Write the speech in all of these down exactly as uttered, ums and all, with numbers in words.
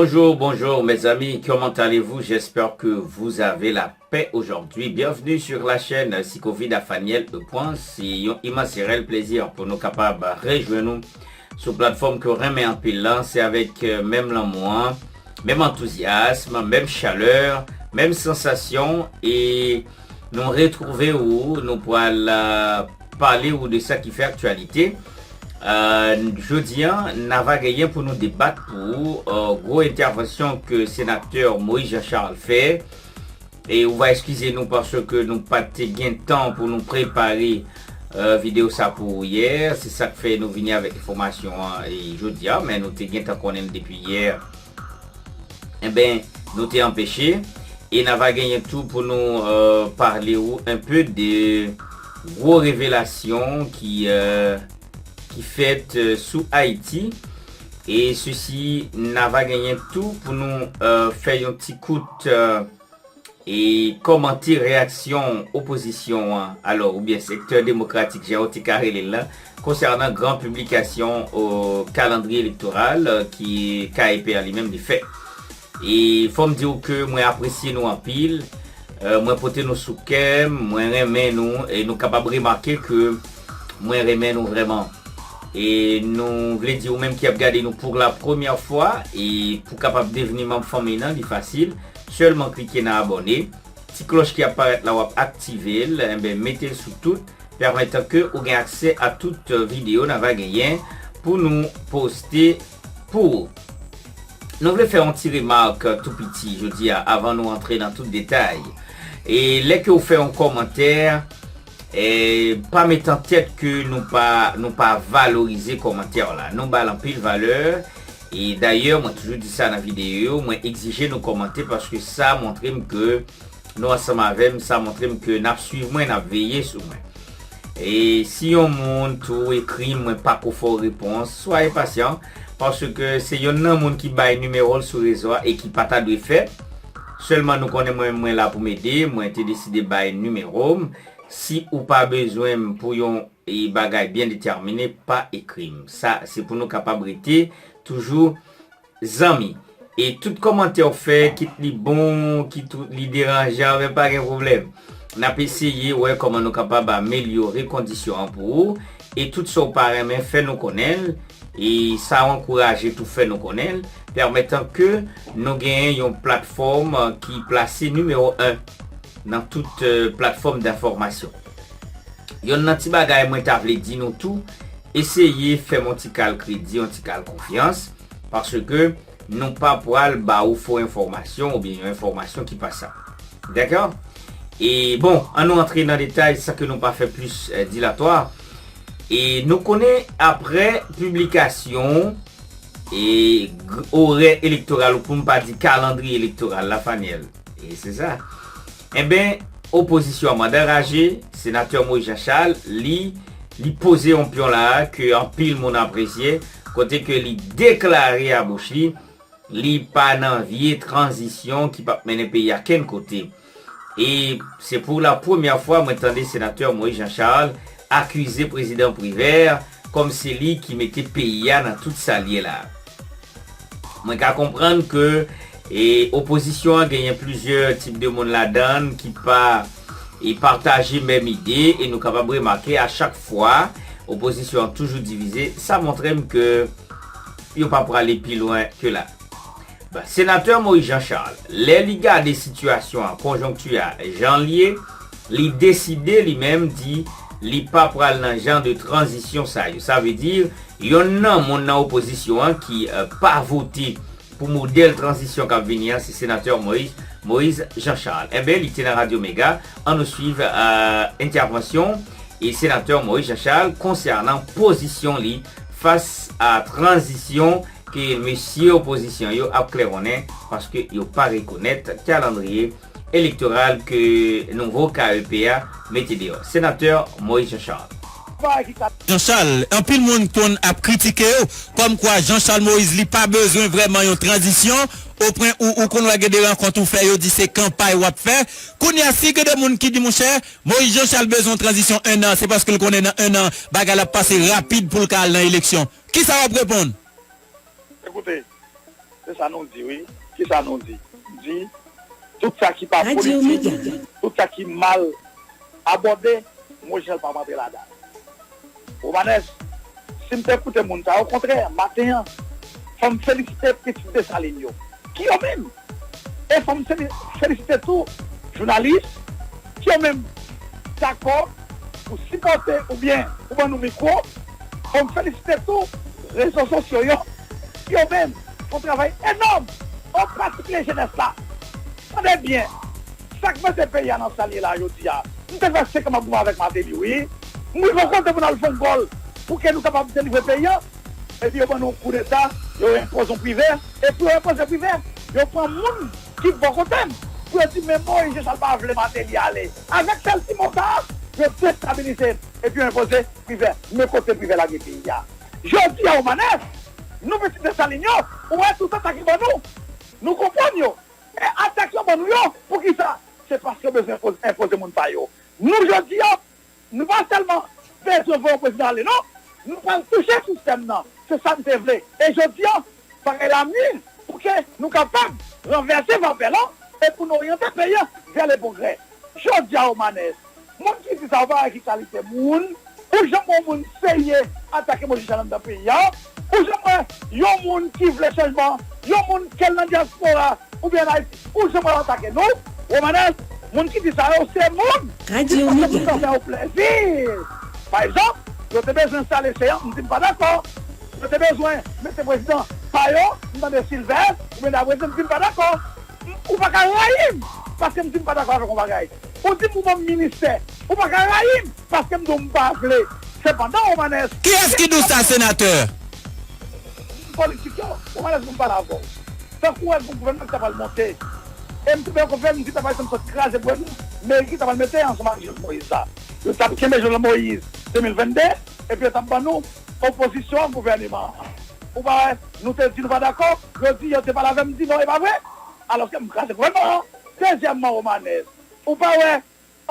Bonjour, bonjour mes amis, comment allez-vous? J'espère que vous avez la paix aujourd'hui. Bienvenue sur la chaîne Psychovi Dafaniel E. C'est un immense réel plaisir pour nous capables de rejoindre nous sur plateforme que renmen anpil lan. C'est avec euh, même l'amour, même enthousiasme, même chaleur, même sensation et nou retwouve ou, nou pral euh, pale ou de sa ki fè aktyalite. Euh, jodi an, n ava genyen pou nou debat pou euh, gwo entèvansyon ke senatè Moïse Jean Charles fè. E ou va eskize nou paske nou pa te gen tan pou nou prepare euh, videyo sa pou ou yè. Se sa k fè nou vini avèk enfòmasyon an e jodi a, men nou te gen tan konnen l depi yè. Enben, nou te anpeche. E n ava genyen tou pou nou euh, pale ou un peu de gwo revelasyon ki euh, ki fèt euh, sou Ayiti. E sesi, n ava genyen tou pou nou euh, fè yon ti kout euh, e kòmante reyaksyon opozisyon an, alò, oubyen sektè demokratik, jan yo te ka rele l lan, konsènan gran piblikasyon o kalandriye elektoral euh, ki K E P a li menm li fè. E fò m di w ke mwen apresye nou anpil, euh, mwen pote nou sou kè m, mwen renmen nou, e nou kapab remake ke mwen renmen nou vrèman. E nou vle di ou menm ki ap gade nou pou la premyè fwa, e pou kapab devni manm fanmi nan, li fasil. Sèlman klike nan abòne. Ti klòch ki ap parèt la, w ap aktive l, enben, mete l sou tout, pèmètan ke ou gen aksè a tout videyo n ava genyen pou nou poste pou ou. Nou vle fè yon ti remak tou piti jodi a, avan nou antre nan tout detay. E lè ke w fè yon kòmantè, e pa met an tèt ke nou pa nou pa valorize kòmantè w la. Nou ba l anpil valè. E dayè, mwen toujou di sa nan videyo yo, mwen egzije nou kòmante paske sa montre m ke nou ansanm avè m, sa montre m ke n ap swiv mwen, n ap veye sou mwen. E si yon moun tou ekri m, mwen pako fè w repons, swaye pasyan, paske se yonn nan moun ki bay nimewo l sou rezo a e ki pa ta dwe fè. Sèlman nou konnen mwen, mwen la pou m ede, mwen te deside bay nimewo m. Si ou pa bezwen m pou yon e bagay byen detèmine, pa ekri m. Sa, se pou nou kapab rete toujou zanmi. E tout kòmantè w fè, kit li bon, kit li deranjan, men pa gen pwoblèm. N ap eseye wè kòman nou kapab amelyore kondisyon an pou ou. E tout sa w pa renmen, fè nou konnen l. E sa w ankouraje tou, fè nou konnen l. Pèmètan ke nou genyen yon platfòm ki plase nimewo en nan tout euh, platfòm denfòmasyon. Yonn nan ti bagay mwen ta vle di nou tou, eseye fè m yon ti kal kredi, yon ti kal konfyans, paske nou pa pral ba ou fo enfòmasyon oubyen yon enfòmasyon ki pa sa. Dakò? E bon, an nou antre nan detay san ke nou pa fè plis eh, dilatwa. E nou konnen apre piblikasyon e orè elektoral, ou pou m pa di kalandriye elektoral la, Fanyèl. E se sa. Enben, opozisyon an manda raje, senatè Moïse Jean Charles, li, li poze yon pyon la ke anpil moun apresye, kote ke li deklare a bouch li, li pa nan vye tranzisyon ki p ap mennen peyi a kenn kote. E se pou la premyè fwa mwen tande senatè Moïse Jean Charles akize prezidan Privert kòm se li ki mete peyi a nan tout sa l ye la. Mwen ka konprann ke e, opozisyon an genyen plizyè tip de moun ladan l ki pa e pataje menm ide e nou kapab remake a chak fwa opozisyon an toujou divize, sa montre m ke yo pa prale pi lwen ke la. Senatè Moïse Jean Charles, lè li gade sitiyasyon an, konjonkti a, jan l ye, li deside li menm di li pa pral nan jan de tranzisyon sa yo. Sa vle di, yonn nan moun nan opozisyon an ki pa vote pou modèl tranzisyon k ap vini an, se senatè Moïse, Moïse Jean Charles. Enben, li te nan Radyo Mega, ann nou swiv entèvansyon e senatè Moïse Jean Charles konsènan pozisyon li fas a tranzisyon ke mesye opozisyon yo ap klèwonnen paske yo pa rekonèt kalandriye elektoral ke nouvo K E P a mete deyò. Senatè Moïse Jean Charles. Jean Charles, anpil moun konn ap kritike yo kòmkwa Jean Charles Moïse li pa bezwen vrèman yon tranzisyon, opwen ou ou konn wè gen de rankont ou fè yo di se kanpay w ap fè. Kounye a si gen de moun ki di monchè, Moïse Jean Charles bezwen yon tranzisyon en an, se paske l konnen nan en an bagay la ap pase rapid pou l ka al nan eleksyon. Kisa w ap reponn? Ekoute, Se sa nou di, wi. Kisa nou di? Di, tout sa ki pa politik, tout sa ki mal abòde, Moïse Jean Charles p ap antre ladan. Romanès, si m te koute moun sa, okontrè, maten an, fò m felisite pitit Desalin yo. Ki yo menm? E fò m seli- felisite tou jounalis ki yo menm dakò pou sipòte oubyen pou ban nou mikwo. Fò m felisite tou rezo sosyo yo ki yo menm fè yon travay enòm, an patikilye jenès la. Tande byen, sa k mete peyi a nan sa l ye la jodi a. M te fè senk an m ap goumen avèk Martelly, wi. M rive yon kote pou n al fè yon gòl pou ke nou kapab delivre peyi a. Epi yo ban nou koudeta, yo enpoze yon Privè. E pou yo enpoze Privè, yo pran moun ki bò kote m pou yo di, men Moïse Jean Charles pa vle Martelly ale. Avèk sèl ti mo sa a, yo destabilize m. Epi yo enpoze Privè. Men kote Privè lage peyi a? Jodi a, Romanès, nou pitit Desalin yo, ou wè tout atak yo ban nou. Nou konprann yo. E atak yo ban nou yo, poukisa? Se paske yo bezwen enpoze, enpoze moun pa yo. Nou jodi a, nou pa sèlman bezwen voye yon prezidan ale, non. Nou pral touche sistèm nan. Se sa n te vle. E jodi a, bagay la mûr pou ke nou kapab ranvèse vapè lan e pou nou oryante peyi a vè le pwogrè. Jodi a, Romanès, moun ki di sa, ou pa wè ki kalite moun. Ou janm wè yon moun serye atake Moïse Jean Charles anndan peyi a? Ou janm wè yon moun ki vle chanjman, yon moun ke l nan dyaspora oubyen ann Ayiti, ou janm wè yo atake nou? Romanès, moun ki di sa yo, se moun ki panse pou yo fè yo plezi. Pa egzanp, yo te bezwen enstale Céant, m di m pa dakò. Yo te bezwen mete prezidan pa yo, m tande Sylvestre, oubyen Dabrezil, m di m pa dakò. M- Ou pa ka rayi m paske m di m pa dakò avèk yon bagay. Ou di m ou ban m ministè, ou pa ka rayi m paske m di w m pa vle. Sepandan, Romanès, kiyès ki di w sa, senatè? Politik yo, Romanès, pou m pale avè w. Tankou wè gon gouvènman ki ta pral monte. E m te fè yon konferans, m di ta pral sot kraze gouv- meri ki ta pral mete ansanm ak Jovenel Moïse la. Yo t ap kenbe Jovenel Moïse de mil venn de, epi yo t ap ban nou opozisyon an, gouvèneman an. Ou pa wè, nou te di nou pa dakò, yo di yo te pale avè m, m di non, e pa vre. Alòske m kraze gouvènman an. Dezyèmman, Romanès, ou pa wè,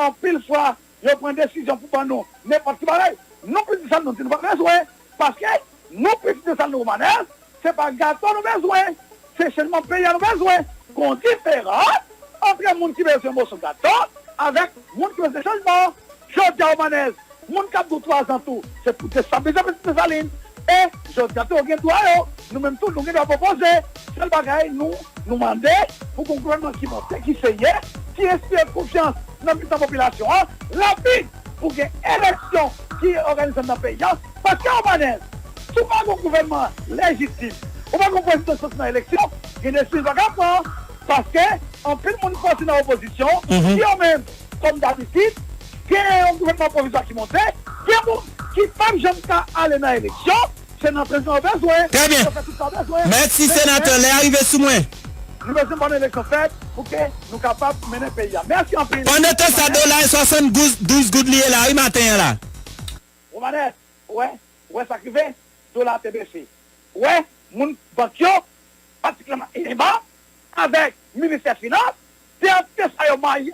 anpil fwa, yo pran desizyon pou ban nou nenpòt ki bagay. Nou pitit Desalin, nou di nou pa bezwen, paske nou pitit Desalin, Romanès, se pa gato nou bezwen, se chanjman peyi a nou bezwen. Gon diferans ant moun ki bezwen moso gato avèk moun ki bezwen chanjman. Jodi a, Romanès, moun k ap di w twazan tou, se pou destabilize pitit Desalin. E jodi a tou, yo gen dwa yo. Nou menm tou, nou gen dwa pwopoze. Sèl bagay, nou, nou mande pou gon gouvènman ki monte, ki serye, ki enspire konfyans nan mitan popilasyon an, rapid, pou gen eleksyon ki òganize nan peyi a. Paske, Romanès, si w pa gon gouvènman lejitim, ou pa gon prezidan soti nan eleksyon, gen desizyon pa ka pran. Paske anpil moun soti nan opozisyon, ki yo menm, kòm dabitid, gen yon gouvènman pwovizwa ki monte, gen moun ki p ap janm ka ale nan eleksyon, se nan prezan yo bezwen, yo fè tout sa yo bezwen. Mèsi, senatè, lè a rive sou mwen. Nou bezwen bon eleksyon fèt pou ke nou kapab mennen peyi a. Mèsi anpil. Pandan tan sa, dola e swasanndouz goud li ye la, wi, maten an la. Romanès, ou wè, ou wè sa k rive, dola te bese. Ou wè, moun bank yo, patikilyèman ENMA, avèk ministè finans, se antre sa yo may-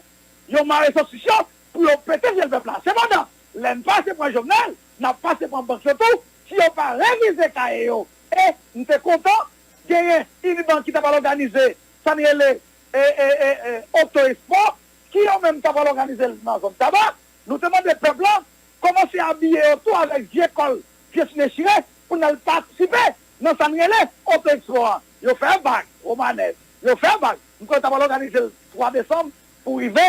yo mare sosis yo pou yo pete fyèl pèp la. Sepandan, lè n pase pran Jovenel, n ap pase pran bank yo tou, si yo pa revize kaye yo. E m te kontan, genyen Unibank ki ta pral òganize sa n rele e, e, e, e, oto espò, ki yo menm ta pral òganize l nan zòn Taba. Nou te mande pèp la kòmanse abiye yo tou avèk vye kòl, vye sinechire pou n al patisipe nan sa n rele oto espò an. Yo fè vag, Romanès. Yo fè vag. M kwè yo ta pral òganize l twa desanm pou rive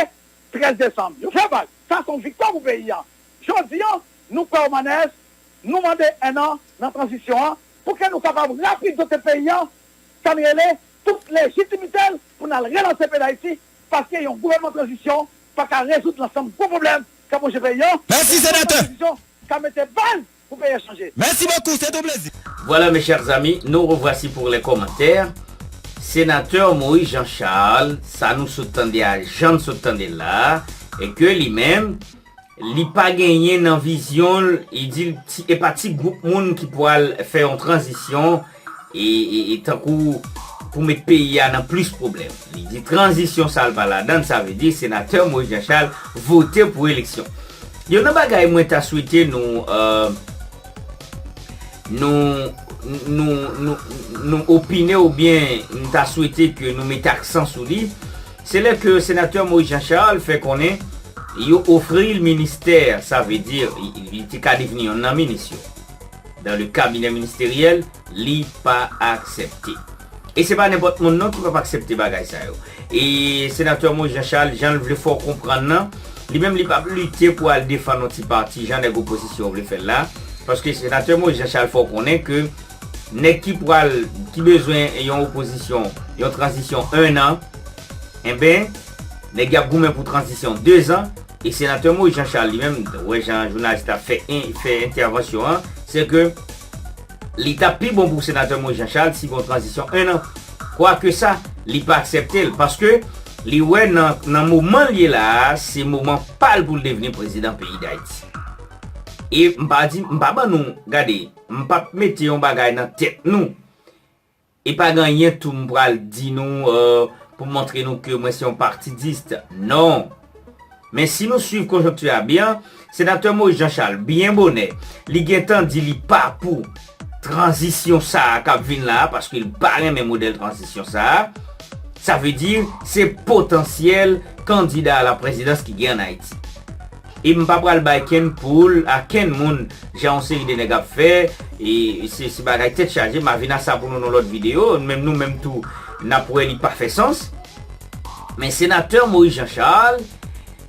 trèz desanm. Yo fè vag. Sa se yon viktwa pou peyi a. Jodi a, nou kwè Romanès, nou mande enn an nan tranzisyon an pou ke nou kapab rapid dote peyi a, sa n rele tout lejitimite l pou n al relanse peyi Dayiti, paske yon gouvènman tranzisyon pa ka rezoud lansanm gwo pwoblèm k ap wonje peyi a. Mèsi, senatè. Yon gouvènman tranzisyon ka mete baz pou peyi a chanje. Merci beaucoup, c'est un plaisir. Voilà, mes chers amis, nous revoici pour les commentaires. Senatè Moïse Jean Charles, sa nou sot tande a, jan n sot tande l la, e ke li menm, li pa genyen nan vizyon l, li di l ti, e pa ti gwoup moun ki pral fè yon tranzisyon, e, e, e tankou pou met peyi a nan plis pwoblèm. Li di tranzisyon sa l pa ladan l, sa vle di senatè Moïse Jean Charles vote pou eleksyon. Youn nan bagay mwen ta swete nou, euh, nou nou, nou, nou opine oubyen m ta swete ke nou mete aksan sou li, se lè ke senatè Moïse Jean Charles fè konnen yo ofri l ministè, sa vle di, li, li te ka devni yonn nan minis yo. Dans le cabinet ministériel, li pa aksepte. E se pa nenpòt moun non ki p ap aksepte bagay sa yo. E senatè Moïse Jean Charles, jan l vle fè w konprann nan, li menm li p ap lite pou al defann yon ti pati, jan nèg opozisyon vle fè l la. Paske senatè Moïse Jean Charles fè w konnen ke nèg ki pral, ki bezwen yon opozisyon, yon tranzisyon en an, enben, nèg y ap goumen pou tranzisyon de zan, e senatè Moïse Jean Charles li menm, wè jan jounalis la fè, fè entèvansyon an, se ke li t ap pi bon pou senatè Moïse Jean Charles si gon tranzisyon en an. Kwake sa, li pa aksepte l, paske li wè nan, nan moman l ye la a, se moman pa l pou l devni prezidan peyi Dayiti. E m pa di, m pa ban nou, gade, m p ap mete yon bagay nan tèt nou. E pa gen anyen tou m pral di nou, euh, pou montre nou ke mwen se yon partidis. Non. Men si nou swiv konjonkti a byen, senatè Moïse Jean Charles, byen bonè, li gentan di li pa pou tranzisyon sa a k ap vin la a, paske li pa renmen modèl tranzisyon sa a. Sa vle di, se potansyèl kandida a la prezidans ki gen ann Ayiti. E m pa pral bay kenn poul a kenn moun, jan yon seri de nèg ap fè, e se, se bagay tèt chaje, m a vin a sa pou nou nan lòt videyo, menm nou menm tou, n ap wè li pa fè sans. Men senatè Moïse Jean Charles,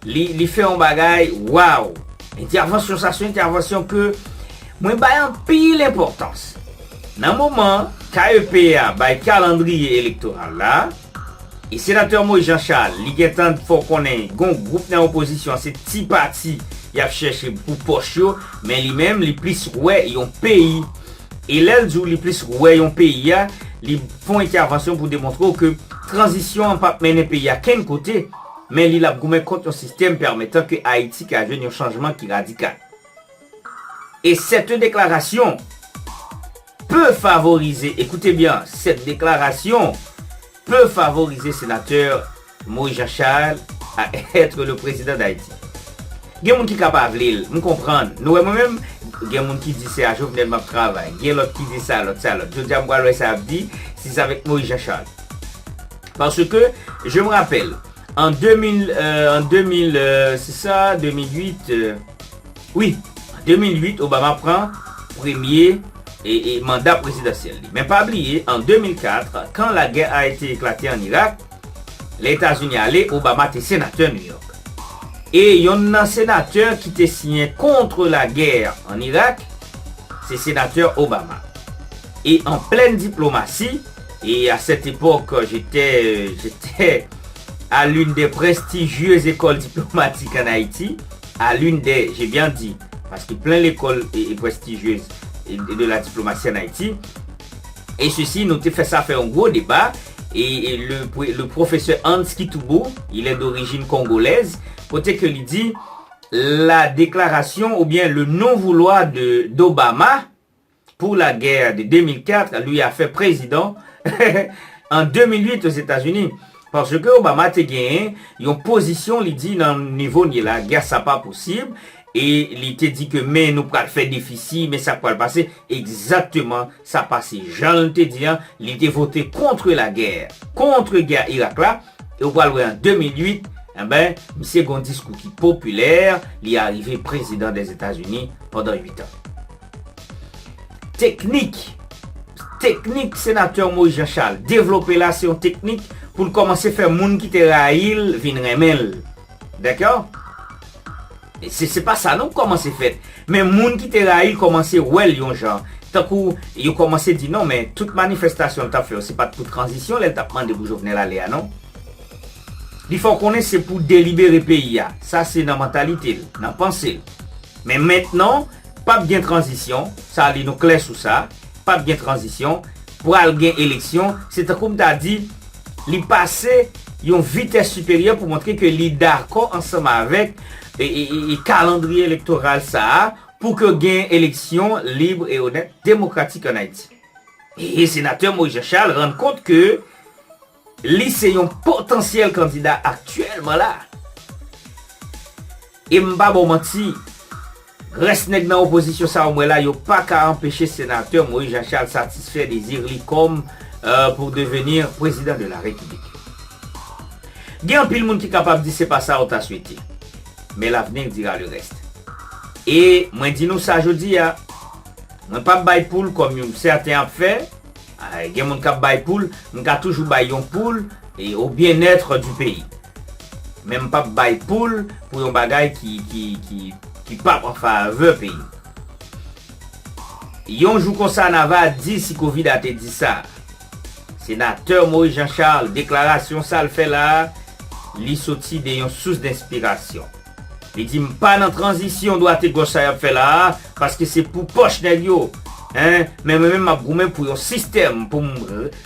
li, li fè yon bagay, waw! Entèvansyon sa, se yon entèvansyon ke mwen bay anpil enpòtans. Nan moman K E P a bay kalandriye elektoral la, e senatè Moïse Jean Charles, li gentan fè w konnen, gon gwoup nan opozisyon, se ti pati y ap chèche pou pòch yo, men li menm, li plis wè yon peyi. E lè l di w li plis wè yon peyi a, li fè yon entèvansyon pou demontre w ke tranzisyon an p ap mennen peyi a kenn kote, men li l ap goumen kont yon sistèm pèmètan ke Ayiti ka jwenn yon chanjman ki radikal. Et cette déclaration peut favoriser, écoutez bien, cette déclaration peut favoriser sénateur Moïse Jean Charles à être le président d'Haïti. Gen moun ki ka pa vle l, m konprann. Nou wè mwen menm, gen moun ki di se a Jovenel m ap travay, gen lòt ki di sa, lòt sa, lòt. Jodi a m pral wè sa y ap di, si se avèk Moïse Jean Charles. Parce que, je me rappelle, en deux mille, euh, en deux mille, euh, c'est ça, deux mille huit, euh, wi, an de mil uit, Obama pran premye e, e manda prezidansyèl li. Men pa bliye, an de mil kat, quand la guerre a été éclatée en Irak, Lèzetazini ale, Obama te senatè New York. E yonn nan senatè ki te siyen contre la guerre en Irak, se senatè Obama. Et en pleine diplomatie, et à cette époque, j'étais, euh, j'étais à l'une des prestigieuses écoles diplomatiques en Haïti, à l'une des, j'ai bien dit, parce que plein l'école est, est prestigieuse et de la diplomatie en Haïti. Et ceci, nou te fè sa fè yon gwo deba, et, et le, le professeur Hans Kitubu, il est d'origine congolaise, kote ke li di, la déclaration ou bien le non-vouloir de, d'Obama pour la guerre de deux mille quatre lui a fait président en deux mille huit aux États-Unis. Paske Obama te genyen yon pozisyon, li di, nan nivo n ye la, gè sa pa posib, e li te di ke men nou pral fè defisi, men sa k pral pase, egzakteman sa pase. Jan l te di an, li te vote contre la guerre, contre gè Irak la, e w pral wè an de mil uit, enben, misye gen yon diskou ki popilè, li arive prezidan dèzetazini pandan uit an. Teknik, teknik senatè Moïse Jean Charles devlope la, se yon teknik pou l kòmanse fè moun ki te rayi l vin renmen l. Dakò? E se, se pa sa non k kòmanse fèt. Men moun ki te rayi l kòmanse wè l yon jan. Tankou yo kòmanse di non, men tout manifestasyon l t ap fè yo, se pa t pou tranzisyon lè l t ap mande pou Jovenel ale a non. Li fè w konnen se pou delibere peyi a. Sa se nan mantalite l, nan panse l. Men mentnan, p ap gen tranzisyon, sa li nou klè sou sa, p ap gen tranzisyon, pral gen eleksyon, se tankou m ta di, li pase yon vitès siperyè pou montre ke li dakò ansanm avèk e, e, e, e kalandriye elektoral sa a pou ke gen eleksyon lib e onèt, demokratik ann Ayiti. E senatè Moïse Jean Charles rann kont ke li se yon potansyèl kandida aktyèlman la. E m pa ba w manti, Rès nèg nan opozisyon sa yo m wè la, yo pa ka anpeche senatè Moïse Jean Charles satisfè dezi li kòm, euh, pour devenir président de la République. Gen anpil moun ki kapab di se pa sa yo ta swete. Mais l'avenir dira le reste. E mwen di nou sa jodi a, mwen p ap bay poul kòm yon sèten ap fè. Ah, gen moun k ap bay poul, m ka toujou bay yon poul e au bien-être du pays. Men m p ap bay poul pou yon bagay ki, ki, ki, ki p ap an favè peyi. Yon jou konsa n ava di si Covid a te di sa. Senatè Moïse Jean Charles, deklarasyon sa l fè la a, li soti de yon sous denspirasyon. Li di, "M pa nan tranzisyon dwat e gòch sa y ap fè la a, paske se pou pòch nèg yo. Hein? Men mwen menm m ap goumen pou yon sistèm pou m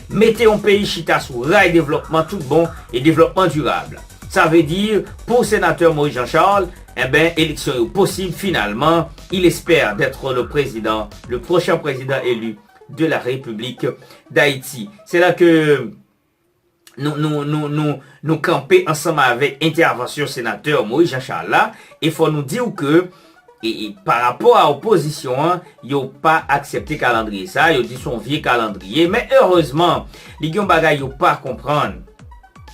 mete yon peyi chita sou ray devlòpman tout bon e devlòpman dirab." Sa vle di, pou senatè Moïse Jean Charles, enben, eleksyon yo posib finalman. Il espère d'être le président, le prochain président élu de la République d'Haïti. C'est là que nou, nou, nou, nou, nou kanpe ansanm avèk entèvansyon senatè Moïse Jean Charles la, e fò nou di w ke, e, e, pa rapò a opozisyon an, yo pa aksepte kalandriye sa, yo di se yon vye kalandriye, men erezman, li gen yon bagay yo pa konprann.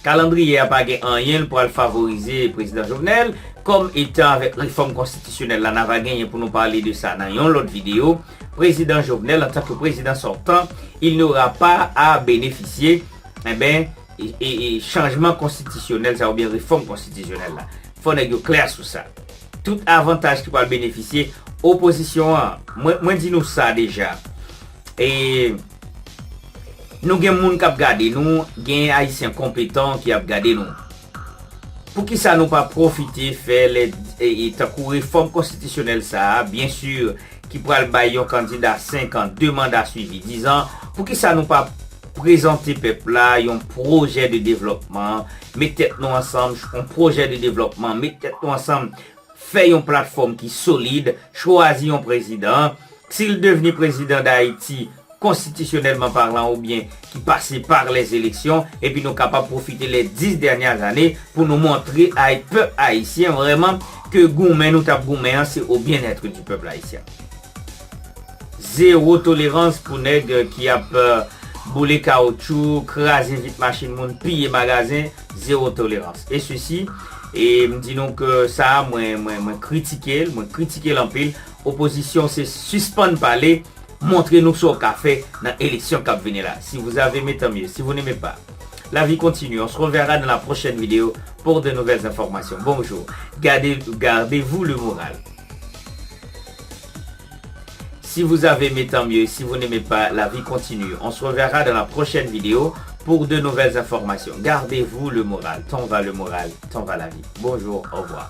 Kalandriye a pa gen anyen l pral favorize prezidan Jovenel, kòm etan avèk refòm konstitisyonèl la n ava genyen pou nou pale de sa nan yon lòt videyo, prezidan Jovenel, antanke prezidan sòtan, il n'aura pas à bénéficier, enben, e, e, e chanjman konstitisyonèl sa oubyen refòm konstitisyonèl la. Fò nèg yo klè sou sa. Tout avantaj ki pral benefisye opozisyon an, mwen, mwen di nou sa deja. E nou gen moun k ap gade nou, gen Ayisyen konpetan ki ap gade nou. Poukisa nou pa pwofite fè lè, e, e, tankou refòm konstitisyonèl sa a, byen si, ki pral bay yon kandida senk an, de manda swivi diz an, poukisa nou pa prezante pèp la yon pwojè de devlòpman, met tèt nou ansanm, yon pwojè de devlòpman, met tèt nou ansanm, fè yon platfòm ki solid, chwazi yon prezidan. Si l devni prezidan Dayiti, konstitisyonèlman palan oubyen ki pase par les élections, epi nou kapab pwofite les dix dernières années pou nou montre ay pèp ayisyen vrèman ke goumen nou t ap goumen an se au bien-être du peuple haïtien. Zewo tolerans pou nèg ki ap, euh, boule kawotchou, kraze vit machin moun, piye magazen, zewo tolerans. E sesi, e m di nou ke sa a, mwen, mwen, mwen kritike l, mwen kritike l anpil. Opozisyon se sispann pale, montre nou sa w ka fè nan eleksyon k ap vini la. Si vous avez aimé, tant mieux. Si vous n'aimez pas, la vie continue. On se reverra dans la prochaine vidéo pour de nouvelles informations. Bonjour. Gardez, gardez-vous le moral. Si vous avez aimé, tant mieux. Si vous n'aimez pas, la vie continue. On se reverra dans la prochaine vidéo pour de nouvelles informations. Gardez-vous le moral. Tant va le moral, tant va la vie. Bonjour, au revoir.